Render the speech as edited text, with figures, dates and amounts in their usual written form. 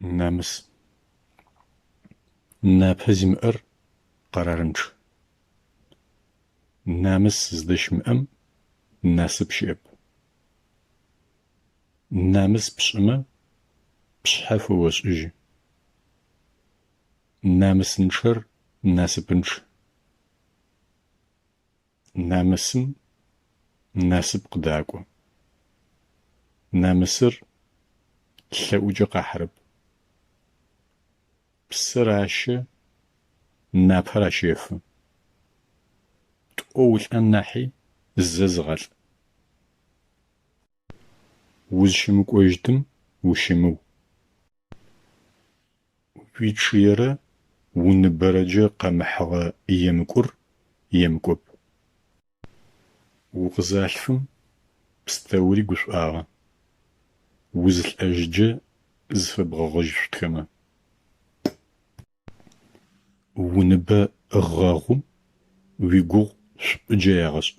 Намыс. Напэ зимыӏэр къэрарынчъ. Намыс зыдэщымыӏэм насып щыӏэп. Намыс пшӏымэ пшъхьэ фэошӏыжьы. Намысынчъэр насыпынчъ. Намысым насып къыдакӏо. Намысыр лъэӏукӏэ къахьырэп. Псэр ащэ, напэр ащэфы. Тӏо улӏэн нахьи зэ зыгъалӏ. Узщымыкӏожьытым ущымыу. Уичъыерэ уныбэрэкӏэ къэмыхьыгъэ емыкӏур емыкӏоп. Укъызалъфым пстэури гушӏуагъэ, узылӏэжьыджэ зыфэбгъэгъыжьышъутхэмэ. Уныбэ гъэгъу, уигугъу шӏуджэ ягъэшӏ.